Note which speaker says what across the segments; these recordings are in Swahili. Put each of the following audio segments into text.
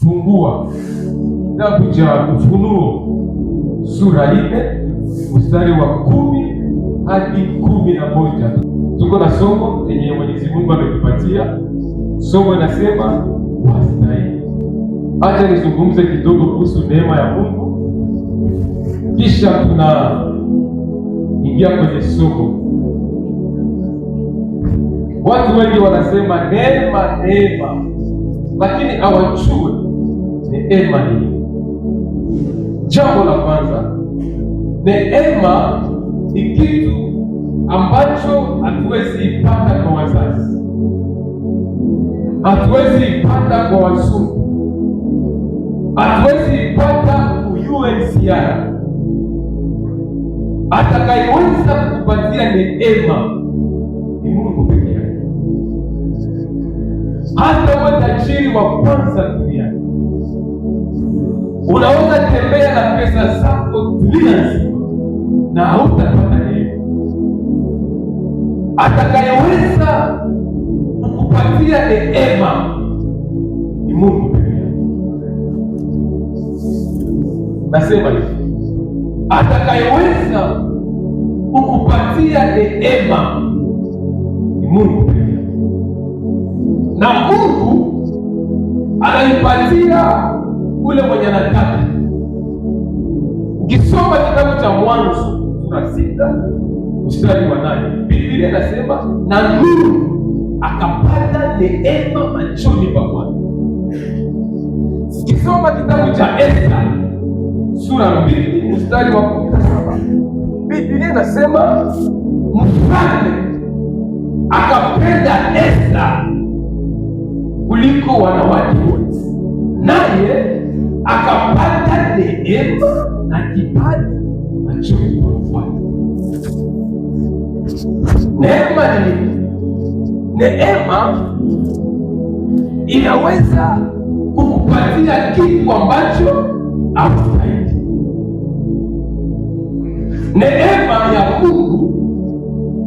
Speaker 1: Fungua kitabu cha Ufunuo sura 4 mstari wa 10 hadi 11. Tuko na somo yenye Mwenyezi Mungu ametupatia. Somo inasema wastahili. Acha nizungumze kidogo kuhusu neema ya Mungu, kisha tunaingia kwenye somo. Watu wengi wanasema neema, neema, lakini hawajui neema ni nini. Jambo la kwanza, neema ni kitu ambacho hatuwezi ipata kwa wazazi, hatuwezi ipata kwa wazungu, hatuwezi ipata ku UNHCR. Atakayeweza kukupatia neema ni Mungu peke yake. Hata uwe tajiri wa kwanza duniani, unaweza tembea na pesa zako dunia nzima na hautapata neema. Atakayeweza kukupatia neema ni Mungu peke yake. Nasema hivi, atakayeweza kukupatia neema ni Mungu peke yake, na Mungu anaipatia ule mwenye anataka. Ukisoma kitabu cha Mwanzo sura 6 mstari wa 8, Biblia inasema na Nuhu akapata neema machoni pa Bwana. Ukisoma kitabu cha Esta sura 2 mstari wa 17, Biblia inasema mfalme akapenda Esta kuliko wanawake wote, naye akapata neema na kibali machoni pa mfalme. Neema ni nini? Neema inaweza kukupatia kitu ambacho haustahili. Neema ya Mungu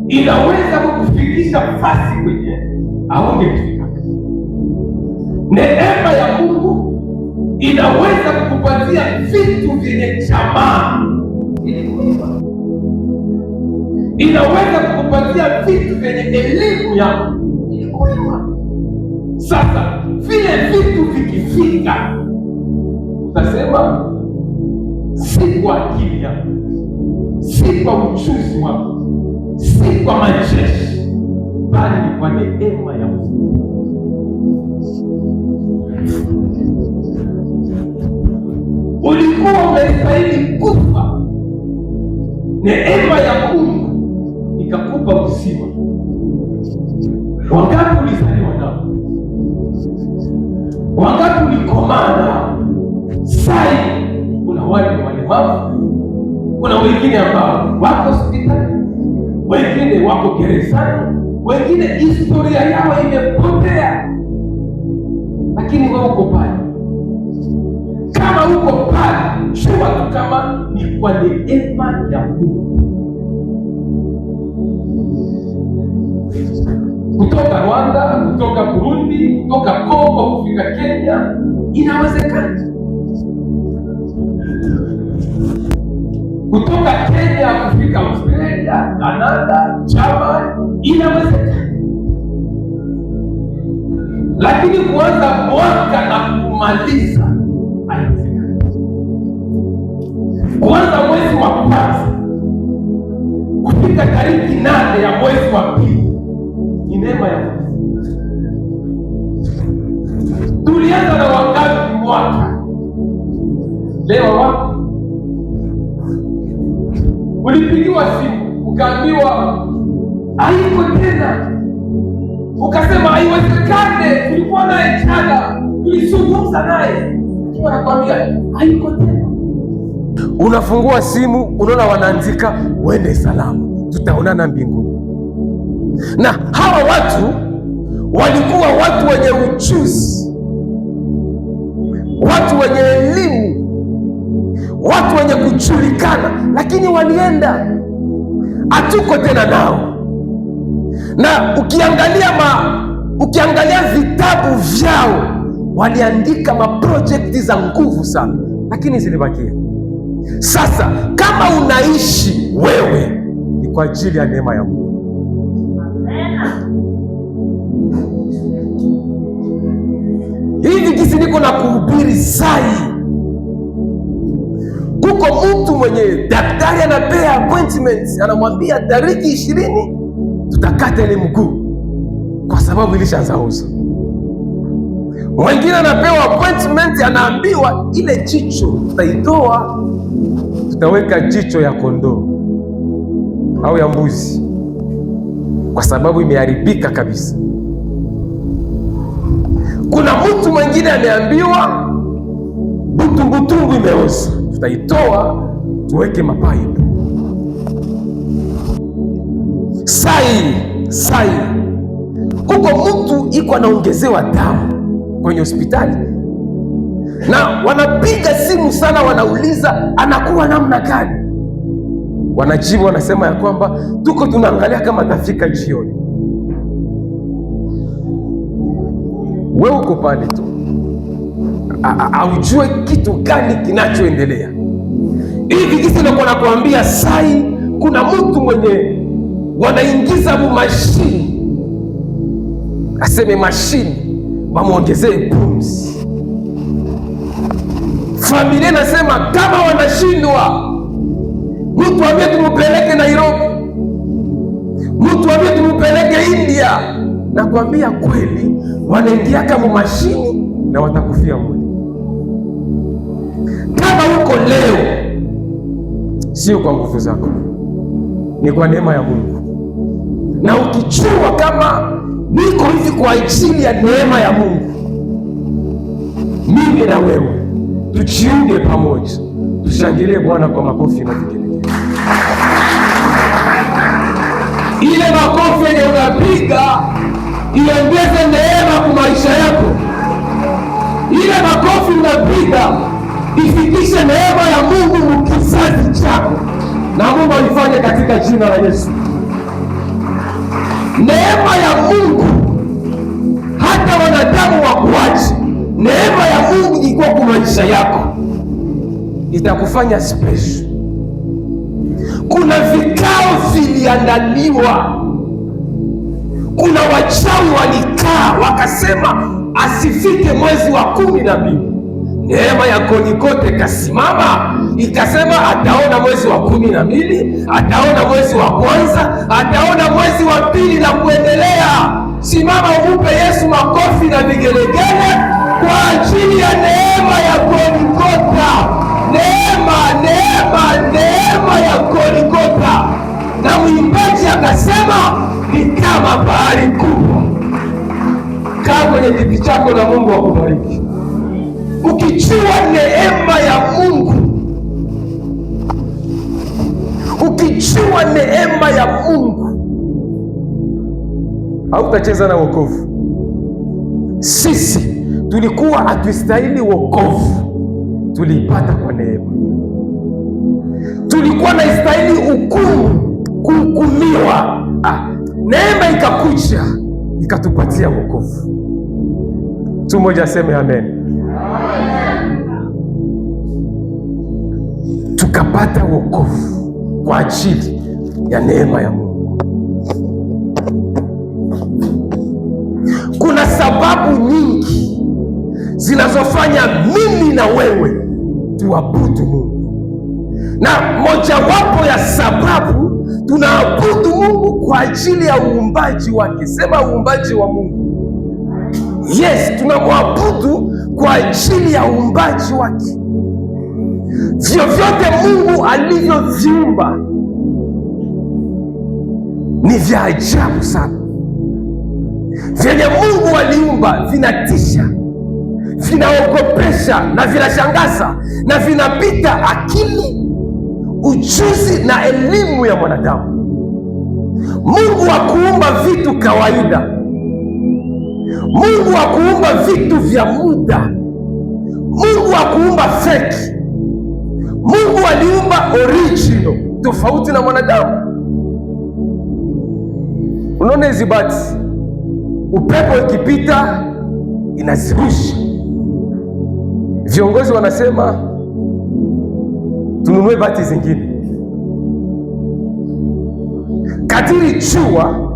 Speaker 1: inaweza kukufikisha fasi kwenye haungefika. Neema ya Mungu inaweza kukupatia vitu vyenye jamaa inaweza kukupatia vitu vyenye elimu yako ilikuiwa. Sasa vile vitu vikifika, utasema si kwa akili yako, si kwa ujuzi wako, si kwa majeshi, bali ni kwa neema ya Mungu. Ulikuwa umestahili kufa, neema ya Mungu ikakupa uzima. Wangapi ulizaliwa nao? Wangapi ulikomaa nao? Sai kuna wale walemavu, kuna wengine ambao wako hospitali, wengine wako gerezani, wengine historia yao imepotea, lakini wewe uko pale. Kama uko pale, jua tu kama ni kwa neema ya Mungu. Kutoka Rwanda, kutoka Burundi, kutoka Kongo kufika Kenya, inawezekana. Kutoka Kenya kufika Australia, Canada, Germany, inawezekana. Lakini kuanza mwaka na kumaliza haiwezekani. Kuanza mwezi wa kwanza kufika tariki 8 ya mwezi wa pili ni neema ya Mungu. Tulianza na wangapi mwaka? Leo wapi? Ulipigiwa simu ukaambiwa haiko tena, ukasema haiwezekane, tulikuwa naye jana, tulizungumza naye, lakini wanakuambia haiko tena. Unafungua simu unaona wanaandika wende salama, tutaonana mbinguni. Na hawa watu walikuwa watu wenye ujuzi, watu wenye elimu, watu wenye kujulikana, lakini walienda, hatuko tena nao. Na ukiangalia vitabu vyao Waliandika maprojects za nguvu sana, lakini zilibakia. Sasa kama unaishi wewe, ni kwa ajili ya neema ya Mungu. Hivi gisi niko na kuhubiri sai, kuko mtu mwenye daktari anapea appointment, anamwambia tariki 20 tutakata ile mguu kwa sababu ilishaanza oza. Mwingine anapewa appointment, anaambiwa ile jicho tutaitoa, tutaweka jicho ya kondoo au ya mbuzi kwa sababu imeharibika kabisa. Kuna mtu mwingine ameambiwa butumbutumbu imeoza, tutaitoa tuweke mapaipu. Sai sai, kuko mtu iko anaongezewa damu kwenye hospitali na wanapiga simu sana, wanauliza anakuwa namna gani? Wanajibu wanasema ya kwamba tuko tunaangalia kama atafika jioni. Wewe uko pale tu, aujue kitu gani kinachoendelea. Hivi gisi nakuwa nakuambia sai, kuna mtu mwenye wanaingiza mu mashini, aseme mashini wamwongezee pumzi. Familia nasema kama wanashindwa, mtu ambie tumupeleke Nairobi, mtu ambie tumupeleke India. Nakwambia kweli, wanaingia kama mashini na watakufia mule. Kama uko leo, sio kwa nguvu zako, ni kwa neema ya Mungu. Na ukijua kama niko hivi kwa ajili ya neema ya Mungu, mimi na wewe tujiunge pamoja, tushangilie Bwana kwa makofi na vigelegele. Ile makofi yenye unapiga iongeze neema kwa maisha yako. Ile makofi unapiga ifikishe neema ya Mungu mkizazi chako, na Mungu alifanye katika jina la Yesu. Neema ya Mungu hata wanadamu wakuache, neema ya Mungu iko kwa maisha yako itakufanya special. Kuna vikao viliandaliwa, kuna wachawi walikaa wakasema asifike mwezi wa 12. Neema ya Golgotha ikasimama ikasema ataona mwezi wa 12, ataona mwezi wa kwanza, ataona mwezi wa pili na kuendelea. Simama umupe Yesu makofi na vigelegele kwa ajili ya neema ya Golgotha. Neema, neema, neema ya Golgotha. Na mwimbaji akasema ni kama bahari kubwa. Kaa kwenye kiti chako na Mungu akubariki. Ukijua neema ya Mungu, ukijua neema ya Mungu, hautacheza na wokovu. Sisi tulikuwa hatustahili wokovu, tuliipata kwa neema. Tulikuwa na istahili hukumu, kuhukumiwa. Neema ikakuja ikatupatia wokovu. Mtu mmoja aseme amen. Tukapata wokovu kwa ajili ya neema ya Mungu. Kuna sababu nyingi zinazofanya mimi na wewe tuabudu Mungu, na mojawapo ya sababu tunaabudu Mungu kwa ajili ya uumbaji wake. Sema uumbaji wa Mungu. Yes, tunamwabudu kwa ajili ya uumbaji wake. Vyovyote Mungu alivyoviumba ni vya ajabu sana. Vyenye Mungu aliumba vinatisha, vinaogopesha na vinashangaza na vinapita akili, ujuzi na elimu ya mwanadamu. Mungu hakuumba vitu kawaida. Mungu hakuumba vitu vya muda. Mungu hakuumba fake. Mungu aliumba original, tofauti na mwanadamu. Unaona hizi bati, upepo ikipita inazirusha, Viongozi wanasema tununue bati zingine. Kadiri jua,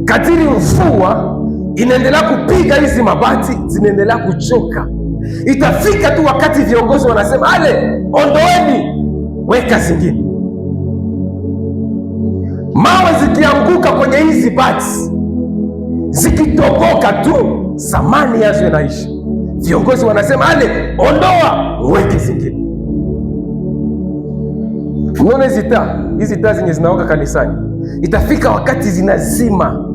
Speaker 1: kadiri mvua inaendelea kupiga hizi mabati zinaendelea kuchoka. Itafika tu wakati viongozi wanasema ale, ondoeni, weka zingine. Mawe zikianguka kwenye hizi bati zikitoboka tu, samani yazo inaisha. Viongozi wanasema ale, ondoa, weke zingine. Unaona hizi taa, hizi taa zenye zinawaka kanisani, itafika wakati zinazima.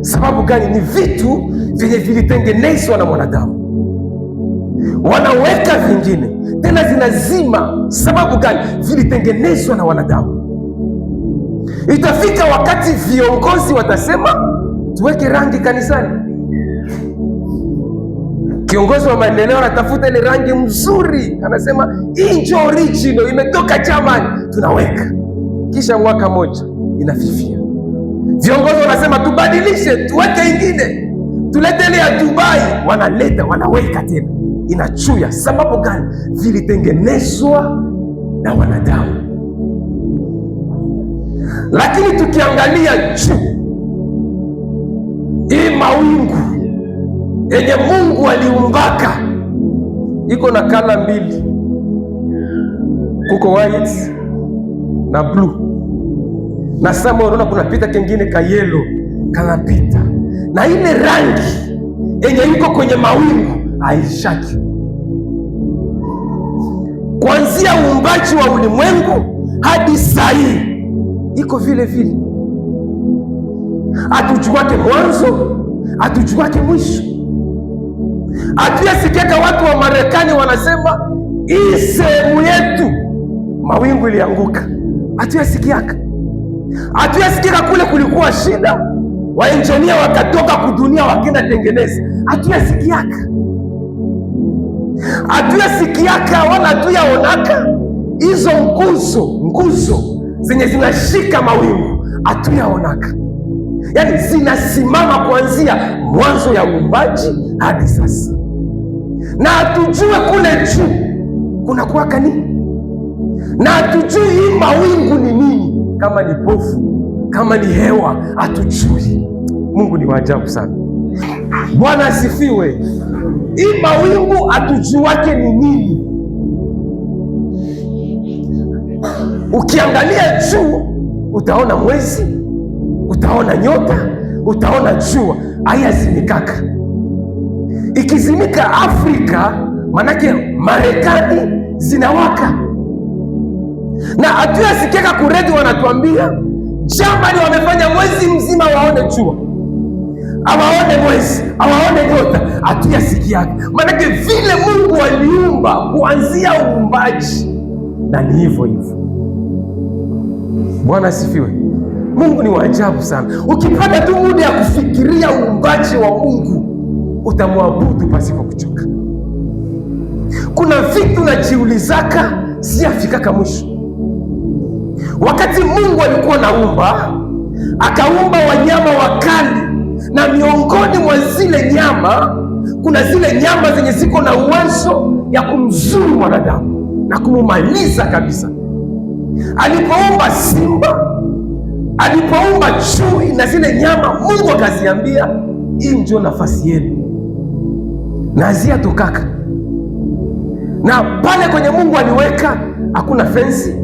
Speaker 1: Sababu gani? Ni vitu vyenye vilitengenezwa na mwanadamu, wanaweka vingine tena zinazima. Sababu gani? Vilitengenezwa na wanadamu. Itafika wakati viongozi watasema tuweke rangi kanisani. Kiongozi wa maendeleo anatafuta ile rangi mzuri, anasema hii ndio original, imetoka Germany, tunaweka. Kisha mwaka moja inafifia. Viongozi wanasema tubadilishe, tuweke ingine, tulete ile ya Dubai. Wanaleta, wanaweka tena, inachuya. Sababu gani? Vilitengenezwa na wanadamu. Lakini tukiangalia juu, hii mawingu yenye Mungu aliumbaka iko na kala mbili, kuko white na blue, na sama unaona kunapita kengine ka yellow kanapita, na ile rangi yenye iko kwenye mawingu haishaki. Kuanzia uumbaji wa ulimwengu hadi saa hii iko vile vile, hatujuake mwanzo, hatujuake mwisho. Hatuyasikiaka watu wa Marekani wanasema hii sehemu yetu mawingu ilianguka. Hatuyasikiaka, hatuyasikiaka kule kulikuwa shida, wainjinia wakatoka kudunia wakenda tengeneza. Hatuyasikiaka, hatuyasikiaka wala hatuyaonaka hizo nguzo zenye zinashika mawingu, hatuyaonaka. Yaani zinasimama kuanzia mwanzo ya uumbaji hadi sasa, na hatujue kule juu kuna kuwaka nini, na hatujui hii mawingu ni nini, kama ni pofu, kama ni hewa, hatujui. Mungu ni wa ajabu sana. Bwana asifiwe. Hii mawingu hatujuake ni nini. Ukiangalia juu utaona mwezi, utaona nyota, utaona jua, haiyazimikaka. Ikizimika Afrika, manake Marekani zinawaka. Na hatuyasikiaka kuredi wanatuambia Germany wamefanya mwezi mzima waone jua, awaone mwezi, awaone nyota. Hatuyasikiaka, manake vile Mungu aliumba kuanzia uumbaji, na ni hivyo hivyo. Bwana asifiwe. Mungu ni wa ajabu sana. Ukipata tu muda ya kufikiria uumbaji wa Mungu utamwabudu pasipo kuchoka. Kuna vitu najiulizaka siafikaka mwisho. Wakati Mungu alikuwa naumba, akaumba wanyama wakali, na miongoni mwa zile nyama kuna zile nyama zenye ziko na uwezo ya kumzuru mwanadamu na kumumaliza kabisa. Alipoumba simba, alipoumba chui na zile nyama, Mungu akaziambia hii ndio nafasi yenu, na haziyatokaka. Na pale kwenye Mungu aliweka hakuna fensi,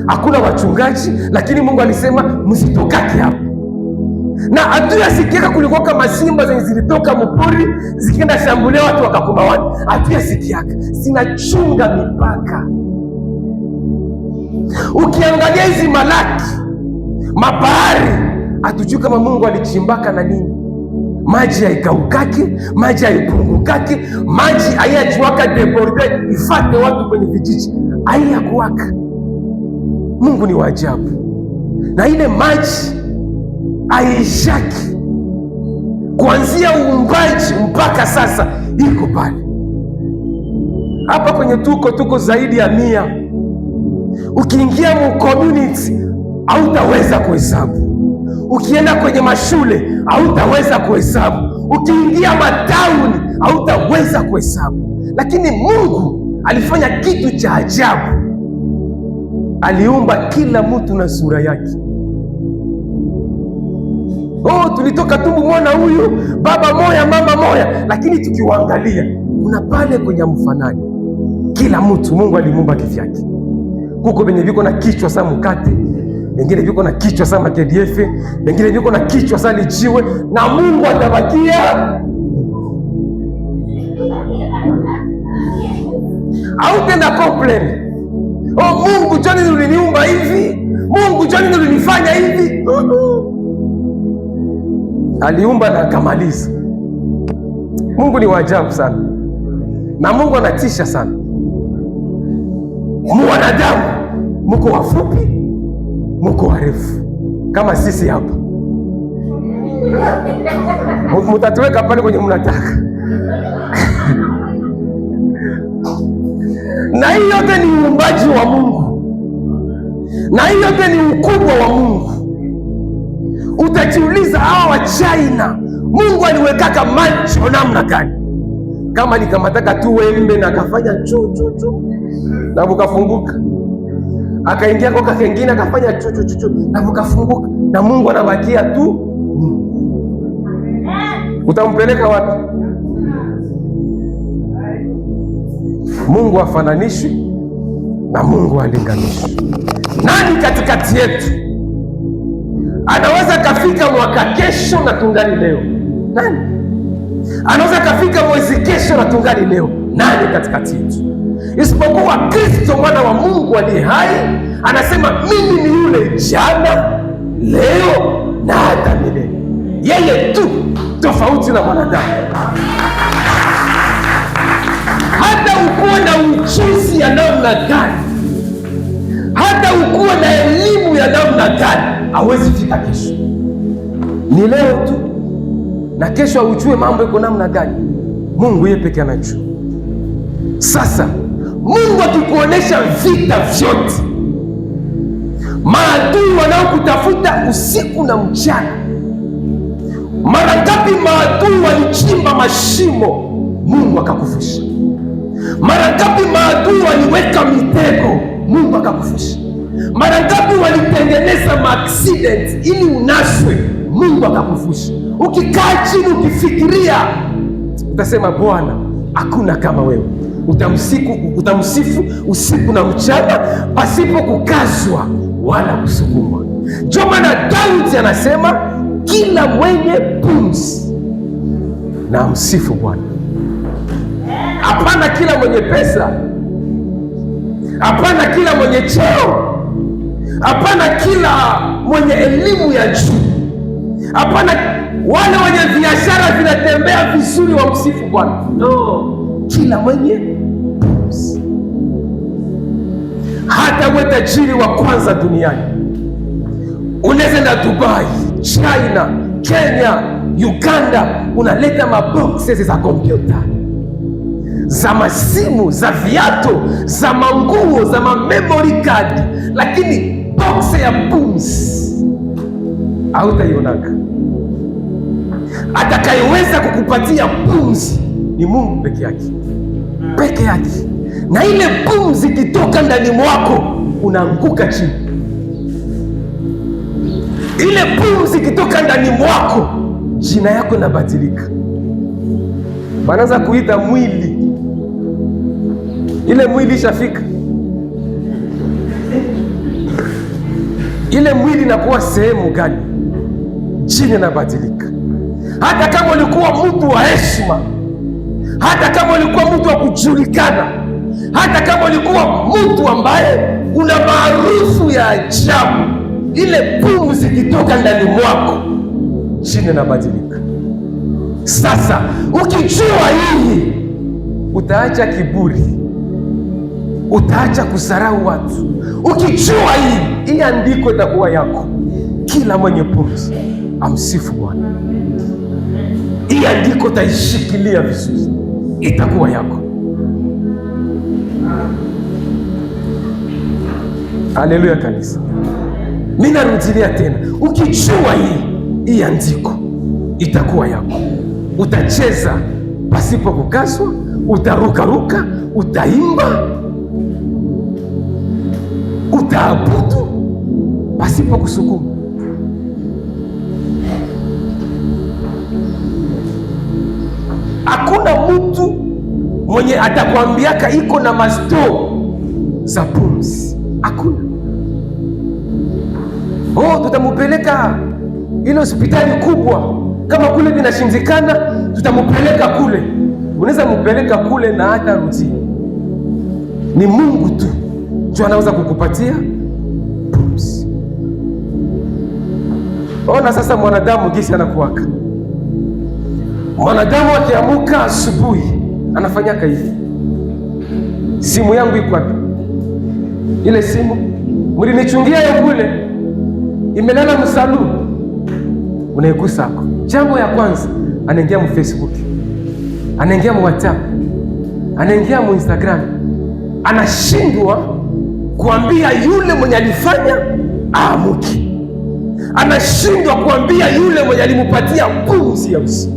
Speaker 1: hakuna wachungaji, lakini Mungu alisema msitokake hapo. Na hatuyasikiaka kulikuwa kama simba zenye zilitoka mpori zikienda shambulia watu wakakumawana. Hatuyasikiaka, zinachunga mipaka. Ukiangalia hizi malaki mabahari, hatujui kama Mungu alichimbaka na nini. Maji haikaukake, maji haipungukake, maji hayajuaka deborde ifate watu kwenye vijiji, haiyakuwaka. Mungu ni wa ajabu, na ile maji haishaki kuanzia uumbaji mpaka sasa iko pale. Hapa kwenye tuko zaidi ya 100. Ukiingia mu community hautaweza kuhesabu. Ukienda kwenye mashule hautaweza kuhesabu. Ukiingia matauni
Speaker 2: Hautaweza kuhesabu. Lakini Mungu alifanya kitu cha ajabu. Aliumba kila mtu na sura yake. Oh, tulitoka tumbu mwana huyu, baba moya, mama moya, lakini tukiwaangalia kuna pale kwenye mfanani. Kila mtu Mungu alimuumba kivyake. Kuko benye viko na kichwa sa mkate, wengine viko na kichwa sa makediefe, wengine viko na kichwa sa lijiwe, na Mungu atabakia au tena complain. Oh, Mungu jani uliniumba hivi, Mungu jani ulinifanya hivi. Aliumba na akamaliza. Mungu ni wa ajabu sana, na Mungu anatisha sana. Mwanadamu muko wafupi, muko warefu kama sisi hapa, mutatuweka pale kwenye mnataka. Na hii yote ni uumbaji wa Mungu, na hii yote ni ukubwa wa Mungu. Utajiuliza, hawa wa China Mungu aliwekaka macho namna gani? Kama likamataka tu wembe na akafanya chu chu chu na bukafunguka, akaingia kwa kengine akafanya chu chu chu na bukafunguka, na Mungu anabakia tu. Utampeleka wapi? Mungu afananishwi na Mungu alinganishwi. Nani katikati yetu anaweza kafika mwaka kesho na tungali leo? Nani anaweza kafika mwezi kesho na tungali leo? Nani katikati yetu isipokuwa Kristo mwana wa Mungu aliye hai? Anasema mimi ni yule jana, leo na hata milele. Yeye tu, tofauti na mwanadamu. Hata ukuwe na ujuzi ya namna gani, hata ukuwe na elimu ya namna gani, hawezi fika kesho. Ni leo tu, na kesho haujue mambo iko namna gani. Mungu yeye pekee anajua. Sasa Mungu akikuonesha vita vyote, maadui wanaokutafuta usiku na mchana, mara ngapi maadui walichimba mashimo, Mungu akakufusha. Mara ngapi maadui waliweka mitego, Mungu akakufusha. Mara ngapi walitengeneza maaccident ili unaswe, Mungu akakufusha. Ukikaa chini ukifikiria, utasema Bwana, hakuna kama wewe. Utamsifu usiku na mchana pasipo kukazwa wala kusukumwa. Ndio maana Daudi anasema kila mwenye pumzi na msifu Bwana. Hapana kila mwenye pesa, hapana kila mwenye cheo, hapana kila mwenye elimu ya juu, hapana wale wenye biashara vinatembea vizuri wa msifu Bwana. No, kila mwenye pumzi. Hata uwe tajiri wa kwanza duniani, unaweza enda Dubai, China, Kenya, Uganda, unaleta maboxes za kompyuta, za masimu, za viatu, za manguo, za ma memory card, lakini box ya pumzi hautaionaka. Atakayeweza kukupatia pumzi ni Mungu peke yake, peke yake. Na ile pumzi ikitoka ndani mwako unaanguka chini. Ile pumzi ikitoka ndani mwako jina yako inabadilika, wanaanza kuita mwili. Ile mwili ishafika, ile mwili inakuwa sehemu gani? Jina inabadilika. Hata kama ulikuwa mtu wa heshima, hata kama ulikuwa mtu wa kujulikana, hata kama ulikuwa mtu ambaye una maarufu ya ajabu, ile pumzi ikitoka ndani mwako, jina inabadilika. Sasa ukijua hii, utaacha kiburi, utaacha kusarau watu. Ukijua hii andiko itakuwa yako. Kila mwenye pumzi amsifu Bwana. Hii andiko utaishikilia vizuri, itakuwa yako. Haleluya kanisa. Mimi narudilia tena, ukijua hii andiko itakuwa yako. Utacheza Pasipo kukaswa, utarukaruka, utaimba, utaabudu pasipo kusukuma. Hakuna mtu mwenye atakwambiaka iko na masto za pumzi, hakuna. Oh, tutamupeleka ile hospitali kubwa, kama kule vinashindikana, tutamupeleka kule. Unaweza mupeleka kule na hata rudi. Ni Mungu tu ndio anaweza kukupatia pumzi. Ona sasa mwanadamu gisi anakuwaka. Mwanadamu akiamuka asubuhi anafanyaka hivi, simu yangu iko wapi? Ile simu mlinichungia yo kule, imelala msalu, unaigusa ako. Jambo ya kwanza anaingia mu Facebook, anaingia mu WhatsApp, anaingia mu Instagram, anashindwa kuambia yule mwenye alifanya aamuke, anashindwa kuambia yule mwenye alimupatia pumzi ya usiku.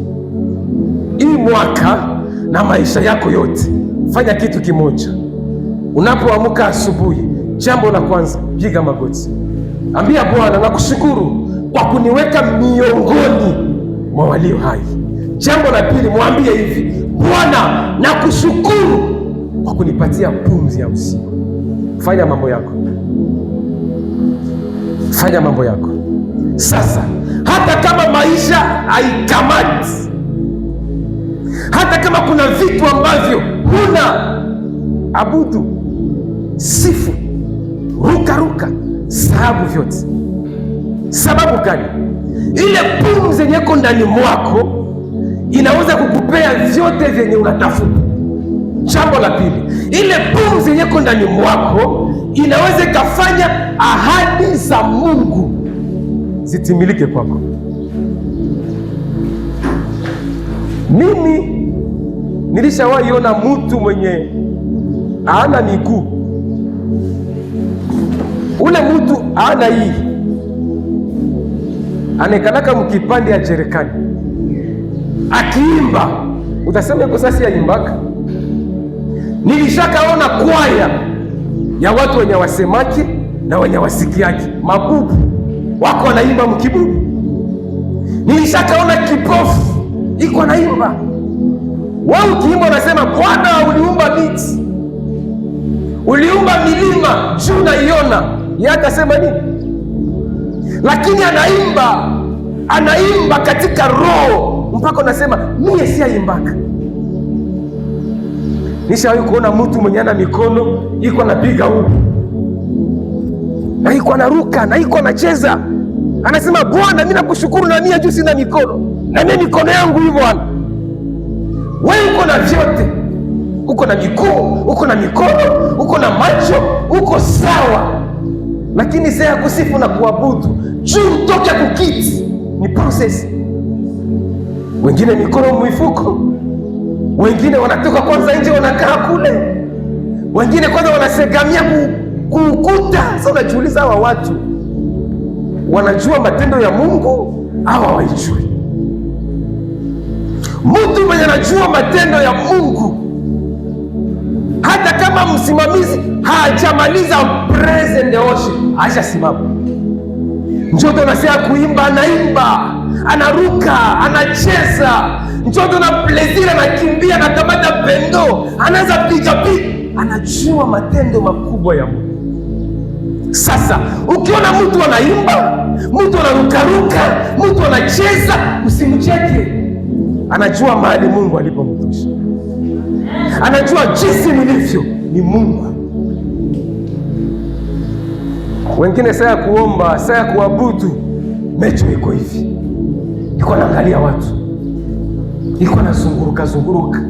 Speaker 2: Hii mwaka na maisha yako yote, fanya kitu kimoja. Unapoamka asubuhi, jambo la kwanza, piga magoti, ambia Bwana, nakushukuru kwa kuniweka miongoni mwa walio hai. Jambo la pili, mwambie hivi, Bwana, nakushukuru kwa kunipatia pumzi ya usiku. Fanya mambo yako, fanya mambo yako sasa. Hata kama maisha haikamati, hata kama kuna vitu ambavyo huna, abudu, sifu, ruka ruka, sababu vyote. Sababu gani? Ile pumzi yenye iko ndani mwako inaweza kukupea vyote vyenye unatafuta. Jambo la pili, ile pumzi yenye iko ndani mwako inaweza ikafanya ahadi za Mungu zitimilike kwako. Mimi nilishawahi ona mtu mwenye hana miguu, ule mtu hana hii, anekalaka mkipande ya jerekani akiimba, utasema iko sasa yaimbaka. Nilishakaona kwaya ya watu wenye wasemaki na wenye wasikiaki, mabubu wako wanaimba mkibubu. Nilishakaona kipofu iko anaimba. Wewe ukiimba unasema Bwana, uliumba miti, uliumba milima juu naiona. Yeye atasema nini? Lakini anaimba, anaimba katika roho mpaka unasema mie si aimbaka. Nishawahi kuona mtu mwenye ana mikono iko anapiga huku na iko anaruka na iko anacheza, anasema Bwana, mimi nakushukuru na mie juu sina mikono, na mie mikono yangu hii Bwana. Wewe uko na vyote, uko na miguu, uko na mikono, uko na macho, uko sawa, lakini saa ya kusifu na kuabudu juu utoke kukiti ni process. Wengine mikono mwifuko, wengine wanatoka kwanza nje wanakaa kule, wengine kwanza wanasegamia kuukuta. Sasa unajiuliza hawa watu wanajua matendo ya Mungu au hawaijui? Mtu mwenye anajua matendo ya Mungu, hata kama msimamizi hajamaliza praise and worship, ashasimama. Njoto nasema kuimba, anaimba, anaruka, anacheza. Njoto na plaisir, anakimbia, anakamata pendo, anaanza piga piga, anajua matendo makubwa ya Mungu. Sasa ukiona mtu anaimba, mtu anarukaruka, mtu anacheza, usimcheke. Anajua mahali Mungu alipomtosha, anajua jinsi nilivyo ni Mungu. Wengine saa ya kuomba, saa ya kuabudu, macho iko hivi, iko naangalia watu, iko nazunguruka zunguruka,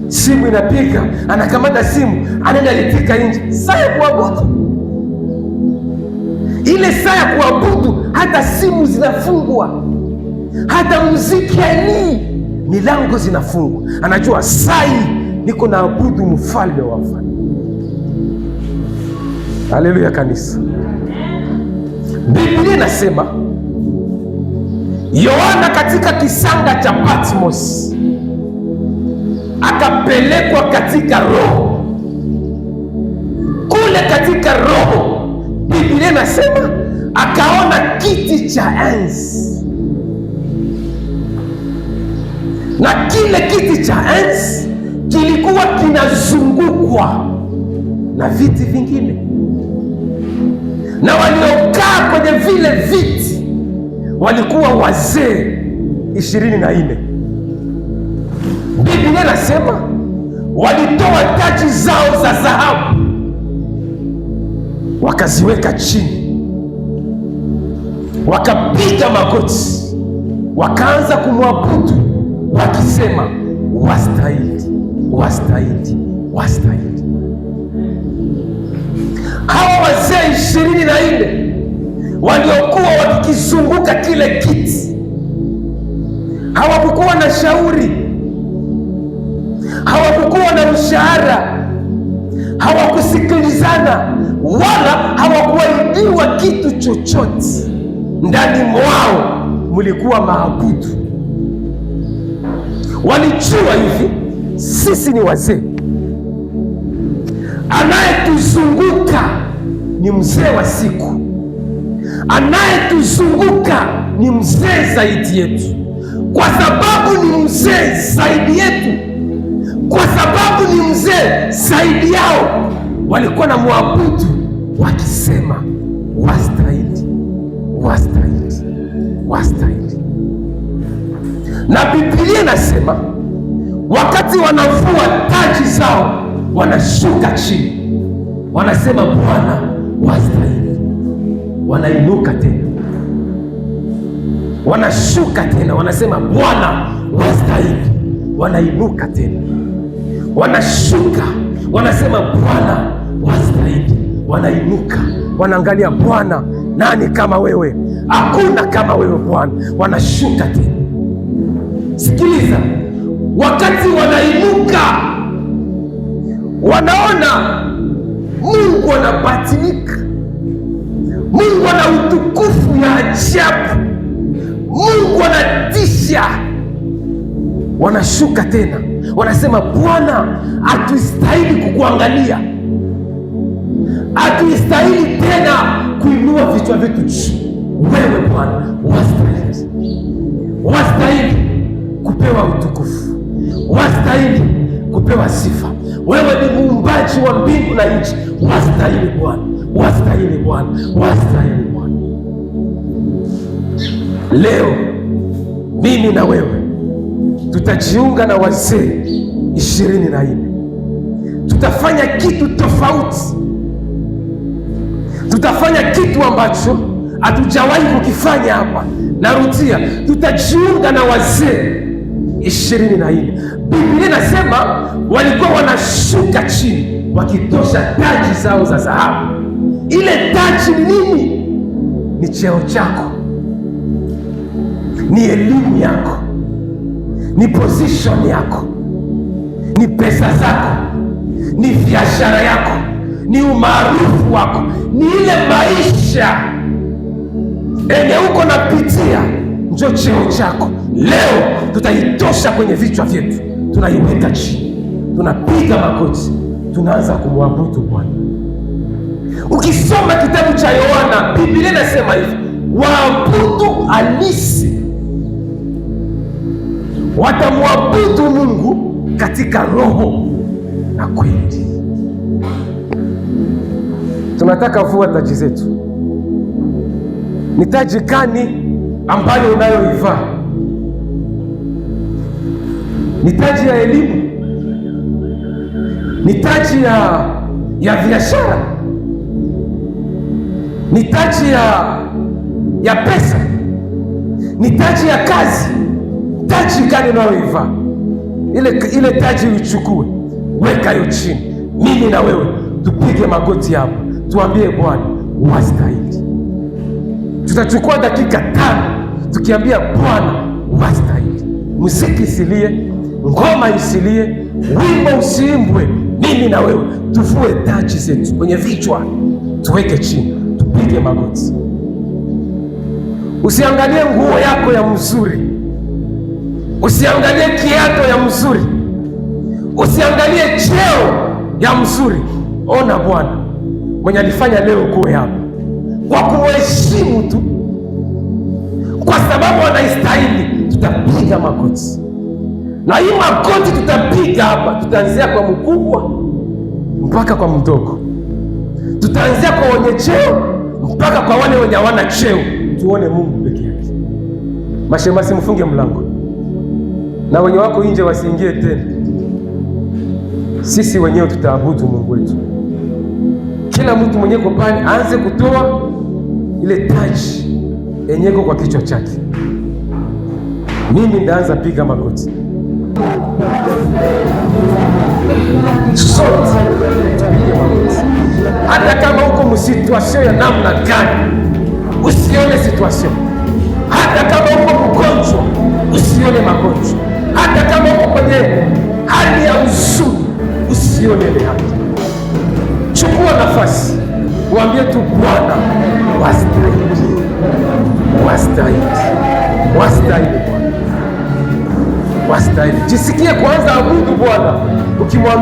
Speaker 2: simu inapiga, anakamata simu, anaenda litika nje. Saa ya kuabudu, ile saa ya kuabudu, hata simu zinafungwa, hata muziki ani, milango zinafungwa. Anajua sai niko naabudu mfalme wa wafalme. Haleluya kanisa. Biblia inasema Yohana katika kisanga cha Patmos Akapelekwa katika roho. Kule katika roho, Biblia inasema akaona kiti cha enzi, na kile kiti cha enzi kilikuwa kinazungukwa na viti vingine, na waliokaa kwenye vile viti walikuwa wazee 24. Biblia inasema walitoa taji zao za dhahabu wakaziweka chini, wakapiga magoti, wakaanza kumwabudu wakisema, wastahili, wastahili, wastahili. Hawa wazee 24 waliokuwa wakikizunguka kile kiti hawakukuwa na shauri, hawakukuwa na mshahara, hawakusikilizana wala hawakuahidiwa kitu chochote. Ndani mwao mulikuwa maabudu. Walijua hivi, sisi ni wazee, anayetuzunguka ni mzee wa siku, anayetuzunguka ni mzee zaidi yetu. Kwa sababu ni mzee zaidi yetu, kwa sababu ni mzee zaidi yao, walikuwa na mwabudu wakisema, wastahili, wastahili, wastahili. Na Biblia inasema wakati wanavua taji zao wanashuka chini, wanasema Bwana wastahili. Wanainuka tena, wanashuka tena, wanasema Bwana wastahili. Wanainuka tena, wanashuka, wanasema Bwana wastahili. Wanainuka, wanaangalia Bwana, nani kama wewe? Hakuna kama wewe Bwana. Wanashuka tena. Sikiliza, wakati wanainuka wanaona Mungu anabatilika, Mungu ana utukufu ya ajabu, Mungu anatisha. Wanashuka tena, wanasema Bwana, hatustahili kukuangalia, hatustahili tena kuinua vichwa vyetu juu. Wewe Bwana wastahili, wastahili kupewa utukufu, wastahili kupewa sifa. Wewe ni muumbaji wa mbingu na nchi, wastahili Bwana, wastahili Bwana, wastahili Bwana. Leo mimi na wewe tutajiunga na wazee 24, tutafanya kitu tofauti, tutafanya kitu ambacho hatujawahi kukifanya hapa. Narudia, tutajiunga na wazee 24. Biblia inasema walikuwa wanashuka chini wakitosha taji zao za dhahabu. Ile taji ni nini? Ni cheo chako, ni elimu yako, ni position yako, ni pesa zako, ni biashara yako, ni umaarufu wako, ni ile maisha enye uko napitia, njo cheo chako. Leo tutaitosha kwenye vichwa vyetu, tunaiweka chini, tunapiga magoti, tunaanza kumwabudu Bwana. Ukisoma kitabu cha Yohana, Biblia inasema hivi, waabudu halisi watamwabudu Mungu katika roho na kweli. Tunataka vua taji zetu. Ni taji gani ambayo unayoivaa? Ni taji ya elimu? Ni taji ya biashara? Ni taji ya pesa? Ni taji ya kazi? Taji gani unayoivaa? Ile taji uichukue, weka hiyo chini. Mimi na wewe tupige magoti hapo, tuambie Bwana wastahili. Tutachukua dakika 5 tukiambia Bwana wastahili. Muziki isilie, ngoma isilie, wimbo usiimbwe. Mimi na wewe tuvue taji zetu kwenye vichwa, tuweke chini, tupige magoti. Usiangalie nguo yako ya mzuri, usiangalie kiato ya mzuri, Usiangalie cheo ya mzuri, ona Bwana mwenye alifanya leo kuwe hapa, kwa kuheshimu tu, kwa sababu anaistahili. Tutapiga magoti na hii magoti tutapiga hapa, tutaanzia kwa mkubwa mpaka kwa mdogo, tutaanzia kwa wenye cheo mpaka kwa wale wenye hawana cheo. Tuone Mungu peke yake. Mashemasi, mfunge mlango na wenye wako nje wasiingie tena. Sisi wenyewe tutaabudu Mungu wetu. Kila mtu mwenye ko pale aanze kutoa ile taji enyeko kwa kichwa chake. Mimi ndaanza piga magoti, sote tupige magoti, hata kama uko mu situation ya namna gani, usione situation. Hata kama uko mgonjwa, usione magonjwa. Hata kama uko kwenye hali ya huzuni, usione ile hali. Chukua nafasi, waambie tu Bwana, wastahili, wastahili, wastahili Bwana, wastahili. Jisikie kwanza abudu Bwana ukimwambia